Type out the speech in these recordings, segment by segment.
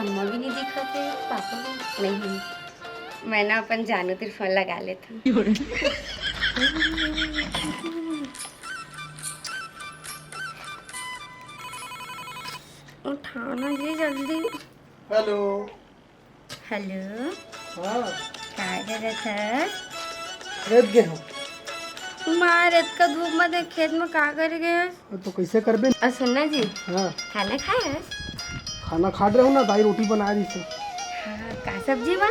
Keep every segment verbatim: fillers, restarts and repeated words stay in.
मम्मा भी नहीं दिखत हे, पापा भी नहीं हे। मैं ना अपन जानू तीर फोन लगा लेथंव। उठाओ ना जी जल्दी। हेलो। हेलो। हाँ। का करत हस? खेत गे हंव। मार, अतका धूप म तैं खेत म का करे गे हस? तो कइसे करबे? अउ सुन ना जी। हाँ। खाना खाए हस? खाना खा डरे हंव ना, दाई रोटी बनाए रहिस हे। हाँ, का सब्जी बा?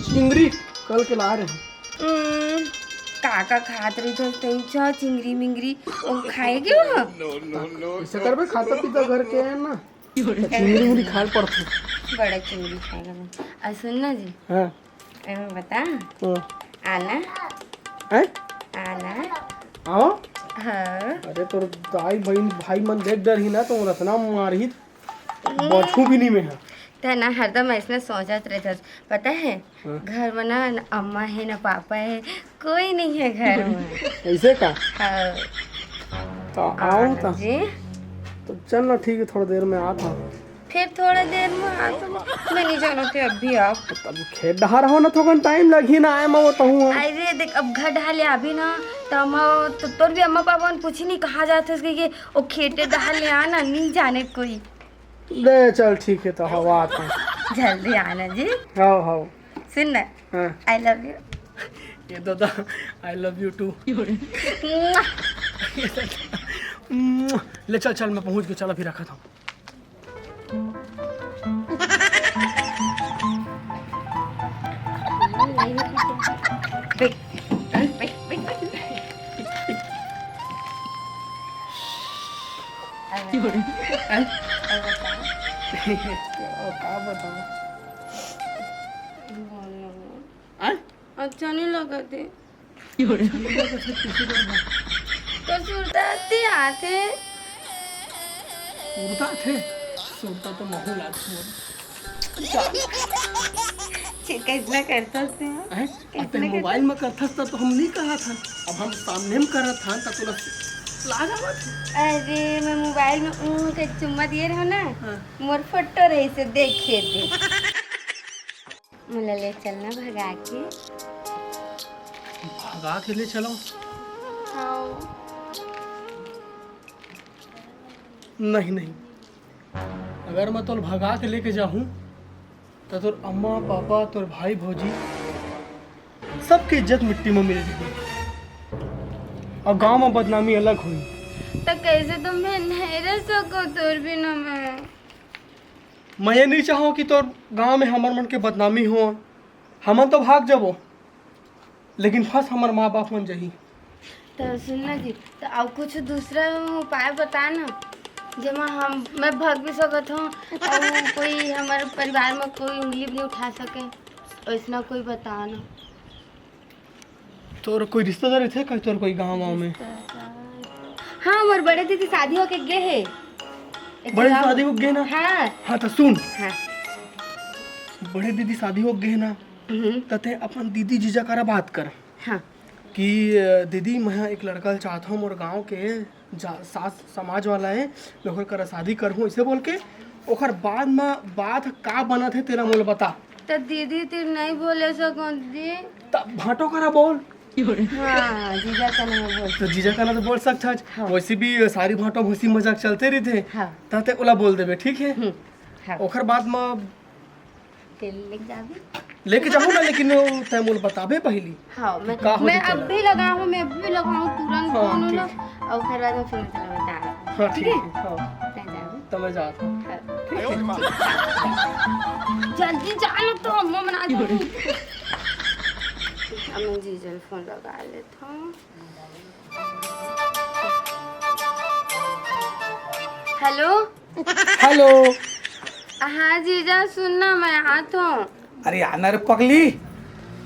चिंगरी, कल के लाए रहेंव। हम्म, का का खात रहिथस तैं, चिंगरी मिंगरी, ओ खाए गे हस? कइसे करबे, खाता पीता घर के हन ना। चिंगरी मिंगरी खाए ल पड़थे। बड़ा चिंगरी खाए ला। अउ सुन ना जी। हाँ। एमे बता। हाँ। आना। हैं? आना। आओ? हाँ। अरे तोर दाई बहिन भाई मन देख डरही ना, तो रतना मारही। बछू भी नहीं में हा। तैं ना हरदम अइसने सोचत रहिथस, पता हे? हाँ। घर म ना, ना अम्मा हे, ना पापा हे, कोई नहीं हे घर म। अइसे का? हाँ। तो आओ आना त। जी। तो चल ना, ठीक हे, थोड़ा देर में आत हंव। फिर थोड़ा देर में आ तो मैं नहीं जानत हे, अभी आओ। तब खेत डहार हो ना, थोकन टाइम लगही ना आए म, वो तहूँ। अरे देख, अब घर डहार ले आबे ना, तो अम्मा, तो तोर भी अम्मा पापा मन पूछही नहीं, कहाँ जात हस कहिके, ओ खेते डहार ले आ ना, नहीं जाने कोई। ले चल, ठीक हे, तो हवा आता। जल्दी आना जी। हाँ, हाँ। सुन ना। हाँ। I love you। ये दादा, I love you too। मुआ। ले चल, चल, मैं पहुँच गेंव, चल अभी रखत हंव। बैठ, बैठ, बैठ, बैठ। का बताओं? आय? अच्छा नहीं लगत हे। तो सुरता आथे। सुरता आथे? सुरता तो महू लागथे। छे, कइसना करथस तैं? हैं? कइसना अब तैं मोबाइल म करथस त तो हम नहीं कहत हन, अब हम सामने म करत हन त तोला लाज आवत हे। अरे, मैं मोबाइल म ऊं के चुम्मा दिए रहेंव ना, हाँ। मोर फोटो रहिसे, देखे दे। मोला ले चलना भगा के। भगा के ले चलंव? हाँ। नहीं, नहीं, अगर मैं तोला भगा के लेके जाहूँ, त तोर अम्मा, पापा, तोर भाई, भौजी, सबके इज्जत मिट्टी म मिल जाही। अउ गाँव म बदनामी अलग होही। त कइसे तो मैं नहीं रह सकंव तोर बिना मैं? मैं ये नहीं चाहंव कि तोर गाँव म हमर मन के बदनामी हो। हमन तो भाग जाबो, लेकिन फंस हमर माँ बाप मन जाही। त सुन ना जी, त अउ कुछ दूसरा उपाय बता ना, जेमा हम, मैं भग भी सकत हंव अउ कोई हमर परिवार म कोई उंगली भी नहीं उठा सके, वइसना कोई बता ना। तोर कोई रिश्तेदार रहिथे का, तोर कोई गाँव वाँव में? हाँ, मोर बड़े दीदी शादी होके गे हे। एक बड़े गाँव शादी हो गे ना? हाँ। हाँ, त सुन। हाँ। बड़े दीदी शादी हो गे ना, हम्म। त तैं अपन दीदी जीजा करा बात कर। हाँ। कि, अ, दीदी, मैं एक लड़का ल चाहत हंव मोर गाँव के, जा-, सास समाज वाला हे, मैं ओकर करा शादी करहूँ, अइसे बोल के। ओकर बाद म बात का बनत हे, तेला मोला बता। त दीदी तीर नहीं बोले सकंव जी। त भांटो करा बोल। हाँ, जीजा करा नहीं बोल। त जीजा करा तो बोल सकथस। हाँ। वइसे भी सारी भांटो म हंसी मजाक चलते रहिथे। हाँ। त तैं ओला बोल देबे, ठीक हे? हम्म, हाँ। ओकर बाद म तेल लेके जाबे? लेके जाहूँ ना, लेकिन वो तैं मोला बताबे पहिली। हाँ, मैं, का होथे मैं तेला? अभी लगाहूँ, मैं अभी लगाहूँ, तुरंत हाँ, फोन ठीक। अउ फिर बाद में फिर मैं तेला बताहूँ। हाँ, ठीक ठीक है? है, हाँ। तैं जाबे। त मैं जात हंव। हाँ। ठीक है। जल्दी जा ना, तो अम्मा मना जाही। अब मैं जीजा ल फोन लगा लेथंव। हेलो। हेलो। हाँ जीजा, सुन ना, मैं आत हंव। अरे आना रे पगली,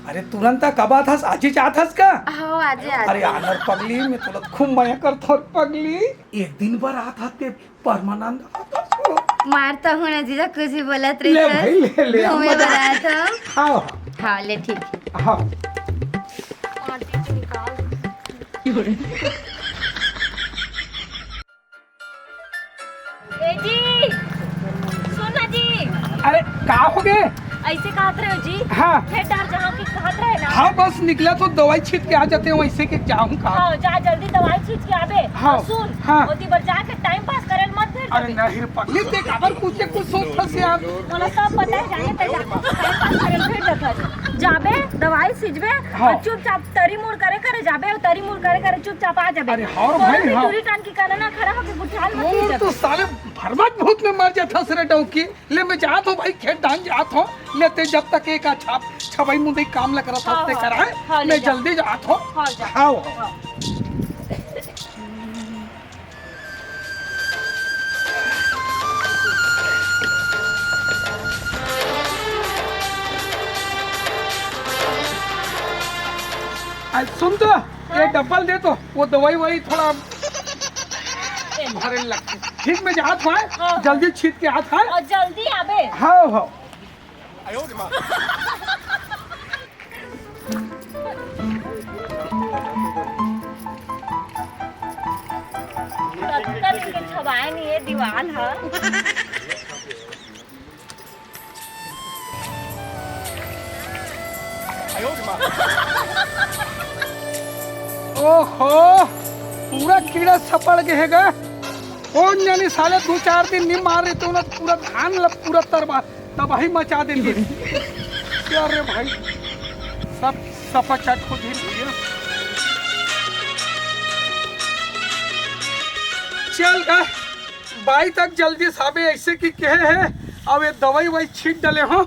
अरे तुरंत कब आत हस, आजे जात हस का? हो, आजे आत हंव। अरे आना रे पगली, मैं तोला खूब मया करत हंव पगली। एक दिन बर आत हस ते, परमानंद आत हस। मार तो हूँ ना जीजा, कुछ भी बोलत रहिथस। ले भाई, ले, ले, घूमे बर आत हंव। हाँ। हाँ, ले ठीक हे। हाँ। ए जी, सुन ना जी। अइसे कहत रहे हो जी? हाँ। खेत डार जाहूँ कि कहत रहे ना? हाँ, बस निकला तो दवाई छीट के आ जाते हैं, वैसे के जाहूँ कहा। हाँ, जा जल्दी दवाई छीट के आबे। हाँ। अउ सुन, हाँ। ओती बर जाके टाइम पास करे ल मत फिर अरे जाबे। नहीं रे पगली, ते काबर कुछ के कुछ सोचथस यार। मोला सब पता है, जाने ते जाके टाइम पास करे ल फिर जाथस। जाबे, दवाई छीटबे, हाँ। अउ चुपचाप तरी मुड़ करे करे जाबे, अउ तरी मुड़ करे करे चुपचाप आ जाबे। अरे हाँ तोला भाई, भी हाँ। टूरी टान की करना खड़ा होके गुठियाल मत मोर जाबे। तो साले भरमत भूत में मर जाथस रे डौकी। ले मैं जात हूँ भाई, खेत डाहन जात हूँ। ले ते जब तक एक अच्छा छबई मुदई काम ल करत हाँ, हस ते हाँ, कराए, हाँ, ले मैं जा। जल्दी जात हूँ। हाँ, जा। हाँ, हाँ। हाँ। आज सुन तो, ये हाँ। डब्बल दे तो, वो दवाई ववाई थोड़ा भरे लगते। ठीक, मैं जात हूँ, हाँ। जल्दी छीट के आत हूँ। अउ जल्दी आबे। हाँ, हाँ। कतका दिन के छबाय नहीं है दीवाल ह। ओहो, पूरा कीड़ा सपड़ गे हे गा। कोन जानी साले दू चार दिन नी मार रही तो ना पूरा धान ल पूरा तरबा तबाही मचा देती। क्या रे भाई, सब सफाचट हो गई भैया। चल गा, बाई तक जल्दी साबे ऐसे की कहे है। अब ये दवाई वाई छीट डले हो।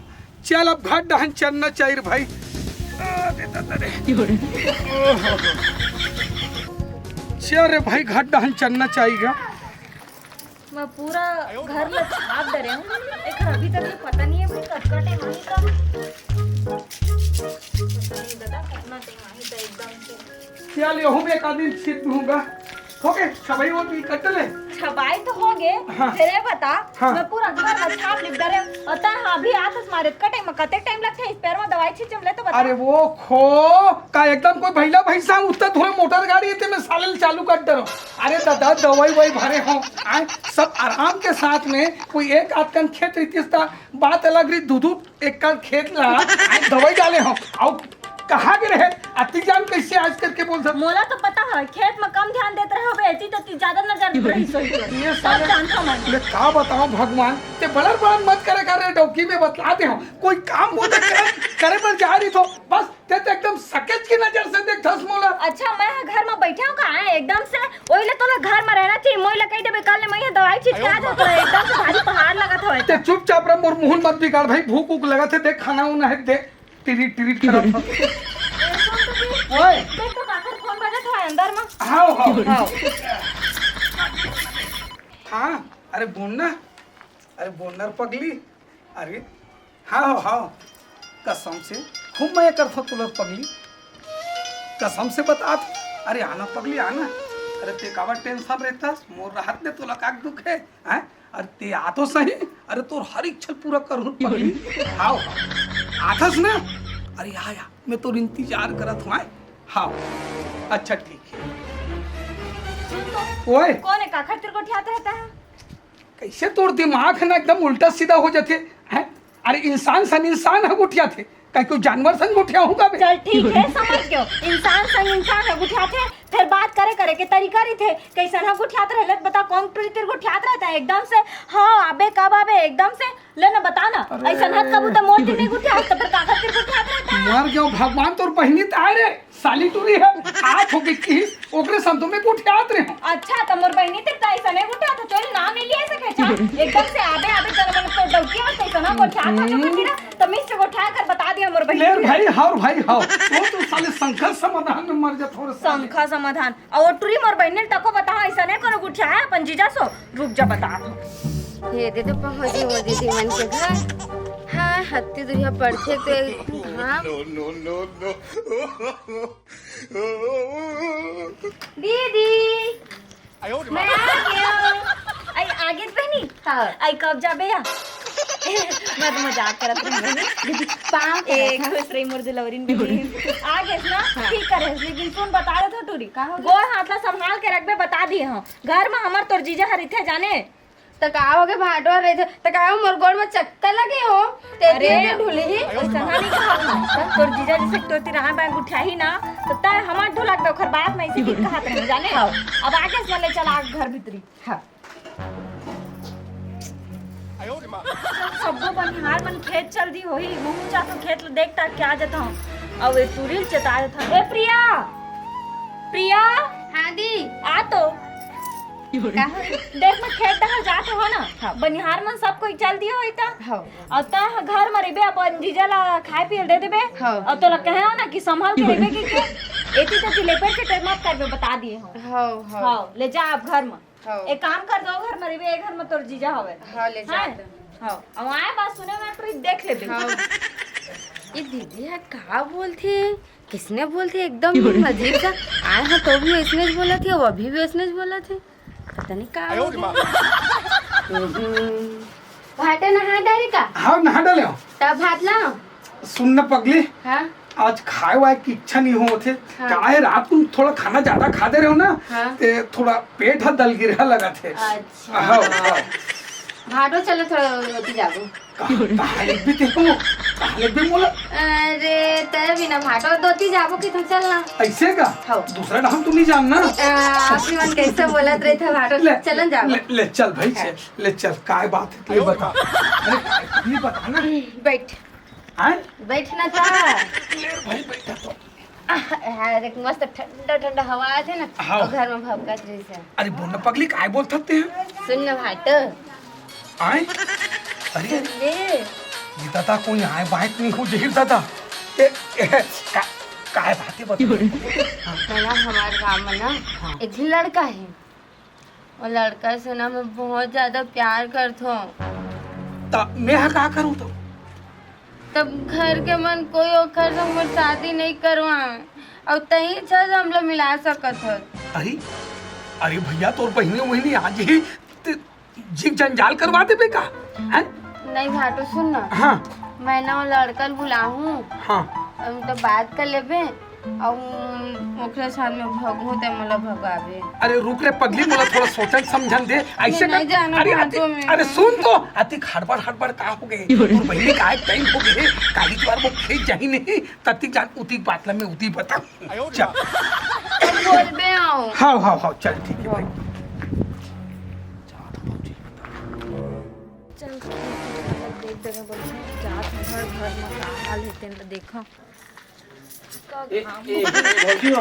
चल अब घर डहन चलना चाहिए रे भाई। आ, दे, दे, दे, दे। चल रे भाई, घर डहन चलना चाहिए। मैं पूरा घर में छाप डरे हूँ। एक अभी तक ये पता नहीं है भाई कब का टाइम आही कब। पता नहीं दादा कितना टाइम आही था एकदम से। चल, यहू में एक आदमी छीट दूंगा। हो गए, छबाई वो भी कट ले। छबाई तो हो गए, हाँ। फिर ये बता, हाँ। मैं पूरा घर में छाप लिख डरे हूँ। और तै हाँ भी आत हस मारे, कटे में कते टाइम लगथे, इस पैर में दवाई छींचे में ले तो बता। अरे वो खो, का एकदम कोई भैला भैंसा उत्ता धुरे मोटर गाड़ी इतने में साले चालू कर डरो। अरे दादा, दवाई ववाई भरे हो, आए सब आराम के साथ में कोई एक आध कन खेत रहितिस त बात अलग रही, दू दू एकड़ खेत ला आए दवाई डाले हो। अउ कहाँ के रहे अति जान कैसे आज करके बोल सकते? मोला तो पता है, खेत में कम ध्यान देत रहे होबे, एती तो ती ज्यादा नजर रही सोई। ये सब साले जानता मैं। ले का बताओ भगवान, ते बड़र बड़र मत करे कर रे डौकी में बतला दे हो। कोई काम बोलते करे, करे पर जा रही तो बस ते तो एकदम सकेज की नजर से देखथस मोला। अच्छा, मैं ह घर में बैठे हूँ का? आए एकदम से ओइला तोला घर में रहना चाहिए। मोइला कही देबे कल ले मैं ह दवाई छीट के आ जात हूँ, एकदम से भारी पहाड़ लगत हवे। ते चुपचाप रह, मोर मुंह मत बिगाड़ भाई, भूख उक लगत है, देख खाना उना है, देख टिरी टिरी करत हवे। ए, सुन तो जी, ओए। देख तो काकर फोन बजत है अंदर में। हाँ, हाँ। हाँ। हाँ, अरे बोल ना, अरे बोल ना रे पगली, अरे हाँ हो, हाँ। कसम से खूब मया करथों तोला पगली। कसम से बतात। अरे आना पगली, आना। अरे ते काबर टेंशन रहथस? मोर रहत ले तोला का दुख है, हैं? अरे ते आ तो सही। अरे तोर हर इच्छा पूरा करहूँ पगली। हाँ, हाँ। आथस ना? अरे आ, आ। मैं तोर इंतजार करत हूँ, हैं? हाँ। अच्छा ठीक है। सुन तो, ओए। कौन है काखर तेरे को ठियात रहता है? कैसे तोर दिमाग है ना एकदम उल्टा सीधा हो जाथे, हैं? अरे इंसान सन इंसान ह गोठियाथे, कहीं कोई जानवर सन गोठियाहूँ का बे? चल ठीक है, समझ गयो, इंसान सन इंसान ह गोठियाथे, फिर बात करे करे के तरीका रहिथे, कैसन ह गोठियात रहले बता, कौन टुरी तीर गोठियात रहता है एकदम से, हाँ आबे कब आबे एकदम से, ले ना बता ना, अरे। ऐसन ह कबू तो मोर तीर नहीं गोठियात, तो फिर काकर तीर गोठियात रहता है? मर गयो भगवान, तोर बहिनी त आए रे। साली टूरी है, आज हो गई किस, ओकरे संतो में गोठियात रहे हो। अच्छा, तो मोर बहिनी ते ताई सने गोठियात, चल नाम ले लिया से खेचा। एकदम से आबे, आबे जन मन तो डौकी और तैसना गोठियात, जो गोठिया, तो मिस्टर गोठिया कर बता दिया मोर बहिनी। ले भाई, हाउ भाई, हाउ। वो तो साले संघर्ष समाधान में मर जात हो रे साले। संघर्ष समाधान। और वो टूरी मोर बहिनी तको बताओ, ऐसा नहीं करो गोठिया है अपन जीजा सो। रुक जा, बता दो। ये दे तो पहुंची वो दीदी मन के घर। हाँ, हत्ती दुरिया पड़थे तो एक घाम। दीदी, मैं आ गया। आई, आ गेस बहिनी? हाँ। आई, कब जाबे या? मैं तो मजाक करत रही बहिनी। दीदी, पाँव ए, पड़त है। खुश रही मोर दुलौरिन बहिनी। आ गेस ना? हाँ। ठीक करे, लेकिन सुन, बता दे तो टूरी। का हो गया? गोड़ हाथ ला संभाल के रखबे, बता दिए हम। घर में हमर तोर जीजा हर इथे जाने। त का होगे, भांटो रहिथे, त का हो, मोर गोड़ में चक्कर लगे हो? ते अरे, इतने ढुलही? ओइसना नहीं कहा। तोर जीजा जइसे तोर तीर हाथ बांध उठाही ना, त तैं हमार ढुला के ओखर बात में ऐसे ही कहत रहे, जाने? हाँ। अब आगे से ले चल, आ घर भीतरी। हाँ। जब सब्बो बनिहार मन खेत चल दी होही, महूं जाथंव खेत ल देख टाक के आ जाथंव। अउ ए टुरी ल चेता जाथंव। ए प्रिया, प्रिया, हाँ दी। आ तो। का हो? देख, मैं खेत डहर जात हंव ना, हाँ। बनिहार मन सब कोई चल दिए होही त। हाँ। अउ तैं ह घर म रहिबे, अपन जीजा ला खाए पिए ल दे देबे। हाँ। अउ तोला कहे हंव ना कि संभाल के रहिबे कि के? एती तेती लेपेट के टेर मत करबे, बता दिए हंव। हाँ, हाँ। हाँ, ले जा अब घर म। हाँ। एक काम कर, दो घर म रहिबे, एक घर म तोर जीजा हवे। हाँ, ले जा। हाँ। अउ आए बात सुने में टुरी देख लेबे। हाँ। ये दीदी ह का बोलथे? किसने बोलथे? एकदम अजीब सा। आए ह तो भी वैसने ज बोलत हे, अउ अभी भी वैसने ज बोलत हे। पता नहीं का हो गे। हम्म। भांटो नहा डारे का? हाँ, नहा डाले हंव। तब भात ला? सुन न पगली, हाँ? आज खाए वाए के इच्छा नहीं होत हे। हाँ। काहे रात को थोड़ा खाना ज्यादा खा दे रहे हो ना, हाँ। ते थोड़ा पेट ह दलगिरहा लगत हे। अच्छा। हाँ, हाँ। भांटो चलो थोड़ा ओती जाबो। कहाँ, कहाँ ले भी देखो, कहाँ ले भी मोला। अरे, तैं बिना भांटो ओती जाबो कि तुम चल ना। ऐसे का? हाँ। दूसरा ढंग तो नहीं जानना। आ, आप ही मन कैसे बोलत रहे थे भांटो, ले, चलन जाबो। ले, ले, चल भाई, हाँ। चल, ले चल, काय बात हे, तू बता। अरे, काय, तू ही बता ना। बैठ। आय? बैठ ना ता। ले भाई, बैठा तो। अरे, मस्त ठंडा ठंडा हवा आथे ना, हाँ। अउ घर में भभकत रहिस हे। अरे बोल ना पगली, काय बोलत हस तें? सुन ना भांटो। आय? अरे, सुन ले। ये दादा कोई आय बाय तो नहीं हो जही दादा। ए, ए, का, काय बात हे बता? हाँ। ना, हमार गाँव में ना हाँ। एक झन लड़का हे। वो लड़का से ना मैं बहुत ज्यादा प्यार करथों। त मैं ह का करूँ तो? तब घर के मन कोई ओकर संग मोर शादी नहीं करवाए, अउ तहीं छ हमला मिला सकत हस। अरे, अरे भैया, तोर बहिनी वहिनी आ जही, ते जी के जंजाल करवा देबे का? हैं? नहीं भांटो, सुन ना। हाँ। मैं ना वो लड़का ल बुलाहूँ। हाँ। हम तो बात कर लेबे। अउ ओकरे साथ में भगहूँ, ते मोला भगाबे। अरे रुक रे पगली, मोला थोड़ा सोचन समझन दे। ऐसे मैं नहीं कर, जाना अरे, भांटो अति, में। अरे सुन तो, अतिक हड़बड़ हड़बड़ का हो गे? तोर बहिनी का टाइम हो गे, काली बार वो खेत जाही नहीं, ततिक जान उतिक बात ला मैं उतिक बता। चल। बोलबे आओ। हाँ, हाँ, हाँ, चल ठीक हे भाई। चल, देख, देख, बोल, जात घर, घर में का हाल हे, तेन ल देखा। ए, ए, भौजी हो।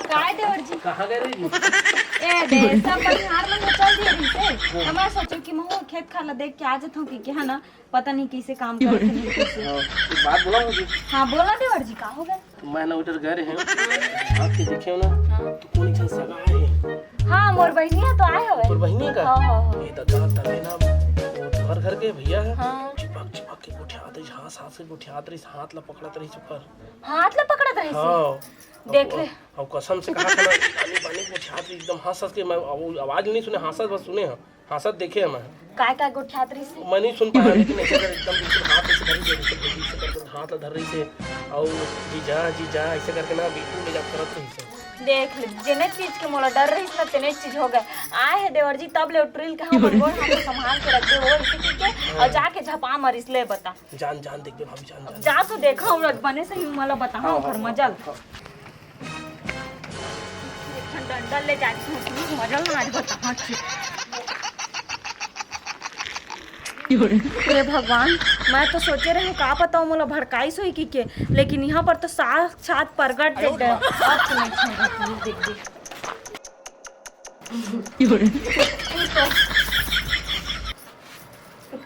काय देवर जी? कहाँ गए रही? ए, दे, सब बनिहार मन में चल दिए रहिस हे। त मैं सोचेंव कि महूँ खेत खार ला देख के आ जाथंव कि, कि हे ना, पता नहीं कैसे काम करत हे, नहीं कैसे। हाँ, एक बात बोला भौजी। हाँ, बोला देवर जी, का हो गए? मैं ना उधर गए रहे हंव, आके देखेंव ना, हाँ। तो कोई झन सगा आए हे। हाँ, मोर बहिनिया तो आए हवे। तोर बहिनी का? हाँ, हाँ, हाँ। ए दादा, तबे ना, वो तोहर घर के भैया हे। हाँ। चिपक, चिपक के गोठियात रहिस, हाँस, हाँस के गोठियात रहिस, हाथ ला पकड़त रहिस ओकर। हाथ ला पकड़त रहिस? हाँ। देख ले। अउ कसम से कहा था ना, पानी, पानी गोठियात रहिस, एकदम हाँस, हाँस के, मैं वो आवाज नहीं सुने, हाँस, हाँस बस सुने हंव। हाँसत देखे हंव मैं। काय काय गोठियात रहिस हे? मैं नहीं सुन पाया, लेकिन ऐसे कर एकदम बिल्कुल हाथ ऐसे धर रहिस हे, बिल्कुल ऐसे करके हाथ ला धर रहिस हे, अउ जीजा, जीजा ऐसे करके ना बिल्कुल ले जात करत रहिस हे। देख ले, जेने चीज के मोला डर रहिस ना, तेने चीज हो गए। आए हे देवर जी, तब ले ओ टुरी ल कहा, अपन गोड़ हाथ ला संभाल के रख दे, वो ऐसे कह के, अउ जाके झपा मरिस, ले बता। जान, जान, देख दे भाभी, जान, जान। जा तो देखा, हम बने से ही मोला बताहा, हाँ, ओकर हाँ, मजा ल। हाँ। एक ठन डंडा ले जाके मजा ल आज बताहा। हे भगवान, मैं तो सोचे रहे हंव का पता मोला भड़काइस होही कि के, लेकिन यहाँ पर तो साक्षात प्रगट दे दे। अब तो नहीं छोड़, देख दे।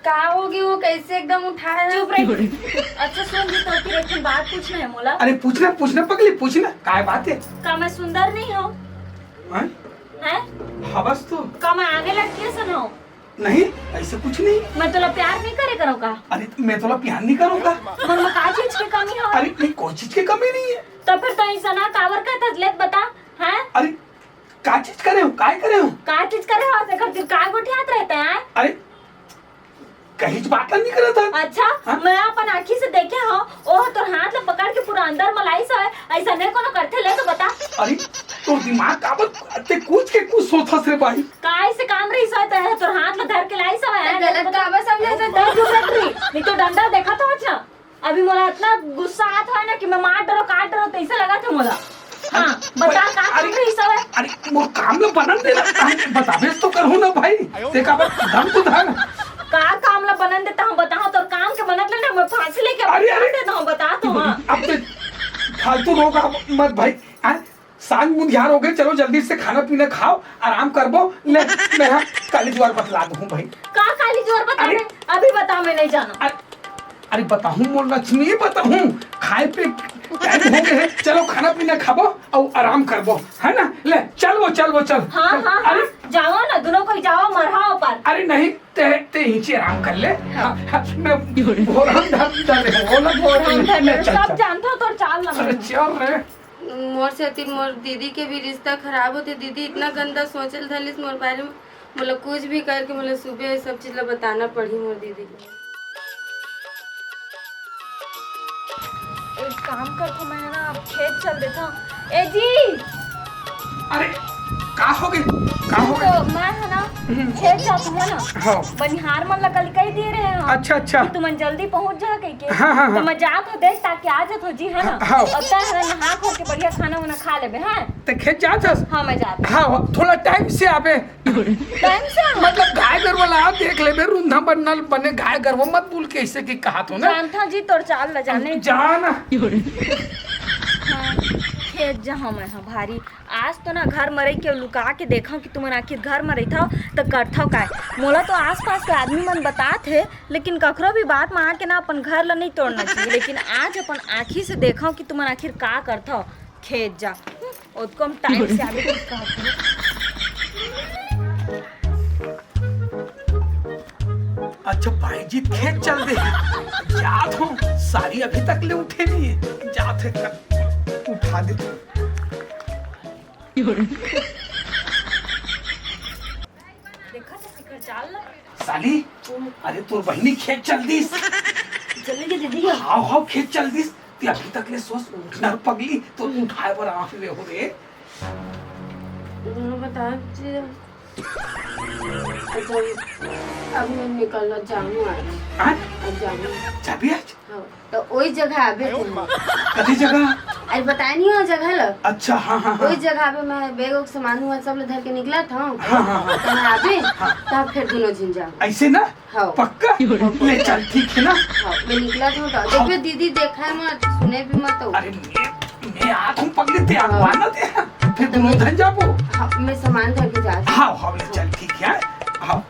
का हो गे, वो कैसे एकदम उठाया? चुप रह। अच्छा सुन जी, तो फिर एक ठन बात पूछना हे मोला। अरे पूछना, पूछना पगली, पूछना, काय बात हे? का मैं सुंदर नहीं हंव? हैं? हैं? हाँ, बस तो। का मैं आगे लड़की असन हंव? नहीं, ऐसे कुछ नहीं। मैं तोला प्यार नहीं करे करंव का? अरे, मैं तोला प्यार नहीं करंव का? मन में का चीज के कमी हे? अरे, नहीं, कोई चीज के कमी नहीं हे। तो फिर तो ऐसा ना काबर कहत हस, ले बता, हैं? अरे, का चीज करे हंव? काय करे हंव? का चीज करे हंव? तेकर फिर का गोठियात रहिस हे? अरे, कहीच बात ला नहीं करत हस। अच्छा, हाँ? मैं अपन आँखी से देखे हंव, ओह तोर हाथ ला पकड़ के पूरा अंदर म लाइस हवे, ऐसा नहीं कोनो करथे, ले तो बता। अरे, तोर दिमाग काबर ते कुछ के कुछ सोचस रे भाई? काय से काम रहिस हे, ते तोर हाथ ला धर के लाइस हवय, त गलत काबर समझे? त तोर चुप रह, नहीं तो डंडा देखा तो अच्छा। अभी मोला इतना गुस्सा आत हे ना कि मैं मार डरो, काट डरो, तैसे लगा था मोला। हाँ, बता, का अरे, काम रहिस हवय? अरे, मोर काम ल बनन दे ना, हम बताबेच तो करहूँ ना भाई, ते काबर धमकी धर? का काम ल बनन दे, त हम बताहूँ, तोर काम के बनत ले ना, मैं फांसी लेके अरे, अरे। दे, त हम बता तो, हाँ। अब ते फालतू रोग मत भाई, हाँ? सांझ मुंधियार हो गए, चलो जल्दी से खाना पीना खाओ, आराम करबो। ले, मैं हा काली जुआर बतला दूँ भाई। का काली जुआर बता अरे। रहे? अभी बता, मैं नहीं जाना। अरे, अरे बताहूँ मोर लक्ष्मी, बताहूँ, खाए पे टाइम हो गए है, चलो खाना पीना खाबो और आराम करबो, है ना? ले, चल वो, चल वो, चल। हाँ, चल। हाँ, अरे, हाँ, जाओ ना, दोनों कोई जाओ, मरहाओ पर। अरे नहीं, ते, ते इचे आराम कर ले। हाँ, हाँ, मैं भोरहन धर, धर ले, वो ना भोरहन धर ले, ले, चल, सब चल। जानता हो तो चाल लगा। अरे चल रे। मोर सेती मोर दीदी के भी रिश्ता खराब होथे। दीदी इतना गंदा सोचे ल धर लिस मोर बारे में, मोला कुछ भी करके मोला सुबह सब चीज ला बताना पड़ही मोर दीदी के। एक काम करथो, मैं ना अब खेत चल देथो। ए जी! अरे, का हो गे? का हो गे? तो मैं है ना, हम्म। खेत जात हूँ ना, हाँ। बनिहार मन ला कल कही दिए रहे हैं हम अच्छा, अच्छा। कि तुमन जल्दी पहुँच जा कह के। हाँ, हाँ, तो हाँ। मैं जात हूँ, देख ताकि आ जात हो जी, है ना? हाँ, हाँ। अब तय है ना, नहा खो के बढ़िया खाना वाना खा लेबे, हैं? ते खेत जात हस? हाँ, मैं जात हूँ। हाँ, हाँ, थोड़ा टाइम से आबे। टाइम से? मतलब गाय गरवा ला देख लेबे, रुंधा बन्ना बने गाय गरवा मत बोल के ऐसे कि कहा तो ना। जानता जी तोर चाल ला जाने। जान। हाँ, खेत जहाँ मैं हाँ भारी। आज तो ना घर म रहि के लुका के देखव कि तुमन आखिर घर म रहिथव त करथव काय। मोला तो आसपास के आदमी मन बतात हे, लेकिन कखरो भी बात म आके ना अपन घर ला नहीं तोड़ना चाहिए। लेकिन आज अपन आँखी से देखव कि तुमन आखिर का करथव। खेत जा, हम्म, ओतको हम टाइम से आगे कुछ कहा अच्छा भाई जी खेत चल दे। जात हूँ, सारी अभी तक ले उठे नहीं है। जात है कर, उठा दे। देखा तो फिकर चाल ला। साली, अरे तोर बहिनी खेत चल दिस। चल गे दीदी। हाव, हाव, खेत चल दिस। ते अभी तक ले सोच उठना पगली, तो उठाए बर आँख ले हो रे। दोनों बता जी। अच्छा, अब मैं निकल जाऊँ आज। हाँ? अब जाऊँ। जाबे आज? हाँ, तो वही जगह आबे थे। कथी जगह? अरे बताए नहीं हो जगह ला। अच्छा, हाँ, हाँ, हाँ। वही जगह आबे मैं बैग उग सामान हुआ सब ले धर के निकला था। हाँ, हाँ, हाँ। तो मैं आबे, हाँ। तब फिर दोनों झिन जाओ। ऐसे ना? हाँ। पक्का? हाँ। ले चल, ठीक है ना? हाँ, मैं निकला था तो। हाँ। देखबे दीदी देखा है मत, सुने भी मत हो। अरे मैं, मैं आँख हूँ पगली ते हाँ। अगवा ना ते। फिर दोनों झन जाबो। हाँ, मैं सामान धर के जा। हाँ, हाँ, ले चल, ठीक है। हाँ।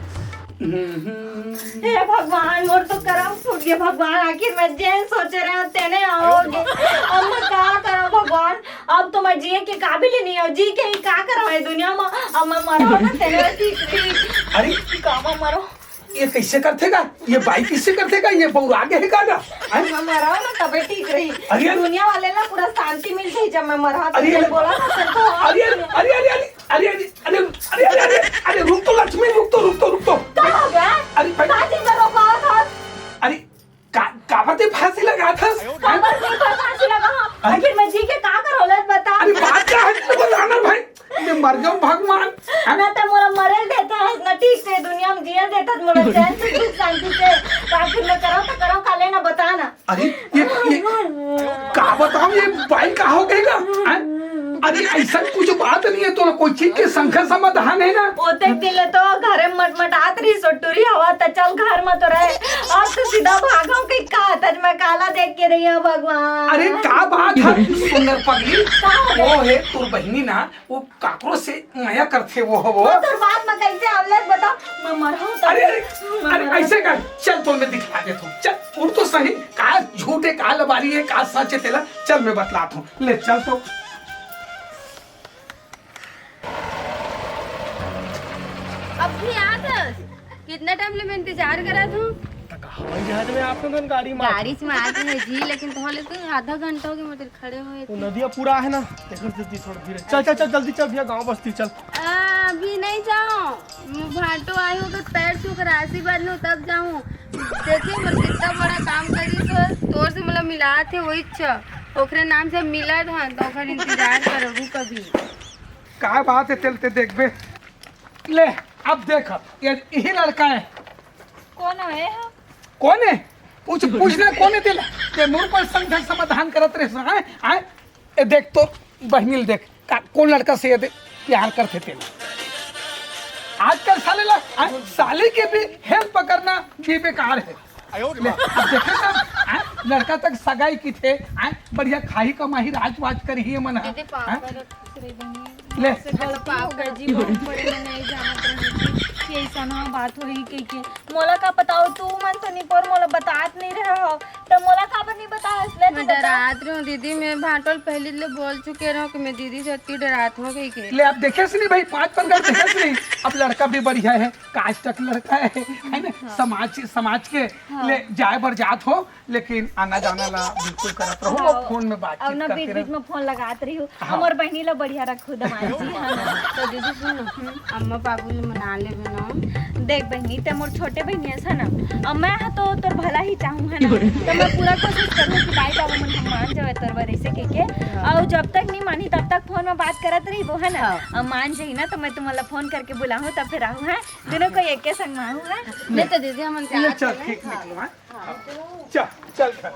हम्म। हे भगवान, मोर तो करम फूट गे भगवान, आखिर मैं जेन सोचे रहे तेने होगे। अब मैं का करव भगवान, अब तो मैं जिए के काबिल ही नहीं हूँ, जी के ही का करव ये दुनिया में, अब मैं मरव ना तेने ठीक रही। अरे। का मैं मरव? ये कैसे करथे का? ये बाई कैसे करथे का? ये बउरा गे हे का गा? हैं? मैं मरव ना तबे ठीक रही। अरे। दुनिया वाले ला पूरा शांति मिल जाही जब मैं मरव तो अरे, ये अरे। बोला ना तेरे को। अरे, अरे, अरे, अरे, अरे, अरे, अरे, अरे, अरे, अरे, अरे, रुक तो लक्ष्मी, रुक तो, रुक तो, रुक तो। का हो गया? अरे, भाई। का चिंता रो पावत हस? अरे, का, काबर ते फांसी लगाथस? काबर ते फांसी लगा? अरे। आखिर मैं जी के का करव, ले बता। अरे, बात का है, तू बता ना भाई। मैं मर जाऊं भगवान। हाँ? ना तो मोला मरे देता है, ना ठीक से दुनिया में जिए देता है, मोला चैन से सुख शांति से। तो आखिर मैं करव तो करव का लेना, बता ना। अरे, ये, ये, का बताऊं, ये बाई का हो गएगा? हैं? अरे, ऐसा कुछ बात नहीं है, तो कोई चीज के संख्या समाधान है ना? ओते के लिए तो घरे मटमटात रही, सोटुरी हवा, त चल घर में तो रहे। अब तो सीधा भागव के का, तज मैं काला देख के रही हूँ, भगवान। अरे, का बात है, सुंदर पगली? का हो गया? वो है, तोर बहिनी ना, वो काकरो से मया करथे वो हो वो। तो तोर बात में कैसे आवले बता? मैं मरहूं तो अरे, अरे, मैं अरे, मरहूं। ऐसे कर, चल तो मैं दिखला देता हूँ। चल, उठ तो सही, का झूठ है, का लबारी है, का सच है तेला, चल मैं बतलाता हूँ। ले, चल तो। अब भी आत हस? कितना टाइम ले मैं इंतजार करत हूँ। तक हवाई जहाज में आप लोगन गाड़ी मार गाड़ी से मार रहे जी, लेकिन तुम्हारे तो आधा घंटा हो गया, मतलब खड़े हुए वो थे। नदिया पूरा है ना, देखो जल्दी थोड़ा धीरे। चल, चल, चल, जल्दी चल भैया, गाँव बस्ती चल। आ, अभी नहीं जाओ, मैं भाटो आई हूँ, अगर पैर छू कर आशीर्वाद लो तब जाऊँ। देखे मोर कितना बड़ा काम करी तो तोर से मतलब मिला थे वही छ, ओकरे नाम से मिला था, तो ओकर इंतजार करो, रुक अभी। का बात हे तेला ते देखबे। ले, अब देख, ये इही लड़का हे। कोन हे? कोन हे? पूछ, पूछना कोन हे तेला। ते मोर पर संग संग समाधान करत रहे, आय, आय। ए देख तो बहिनी ल देख, का, कोन लड़का से ये दे, प्यार करथे तेला। आजकल साले ला, आय, साली के भी हेल्प करना भी बेकार हे। ले, अब देखे सब, आय, लड़का तक सगाई किथे, आय, बढ़िया खाही कमाही राज वाज करही ये मन ह। दीदी, पाँच आय? बार खुश रही बहिनी। ले। से गलती हो गई जी, बहुत बड़े में नहीं जानत रही थी कि ऐसा ना बात होही कह के। मोला का बताओ, तू मन तो निपोर मोला बतात नहीं रहे हो, तो मोला काबर नहीं बता, इसलिए तो मैं बता। डरात रही हूँ दीदी, मैं भाटोल पहले ले बोल चुके रहो कि मैं दीदी से इतनी डरात हो गई के। ले, अब देखे से नहीं भाई, पाँच परगट देखे से नहीं। अब लड़का भी बढ़िया हे, काज तक लड़का हे, है ना? हाँ। समाज, समाज के हाँ। ले जाए बर जात हो, लेकिन आना जाना ला बिल्कुल करत रहो, हाँ। फोन में बातचीत अब ना करते बीच बीच रहो। में फोन लगात रही हूँ। हाँ। हमर बहिनी ला बढ़िया रखो दमाद जी, है ना? तो दीदी सुन ना, अम्मा बाबू ले मना लेबे ना। देख बहिनी, ते मोर छोटे बहिनी अस है ना, अब मैं ह तो तोर भला ही चाहूँ, है ना? तो मैं पूरा कोशिश करूँ कि दाई बाबू मन हम मान जावे तोर बर ऐसे कह के। हाँ। और जब तक नहीं मानी तब तक फोन में बात करत रही वो, है ना? हाँ। अब मान जाही ना तो मैं तुम्हारा फोन करके बुलाहूँ, तब फिर आहूँ, है? दोनों को एक के संग में आहूँ, है? नहीं तो दीदी हमन ले, जात चल, हन। ठीक निकलो, हाँ? हाँ। चल, चल घर।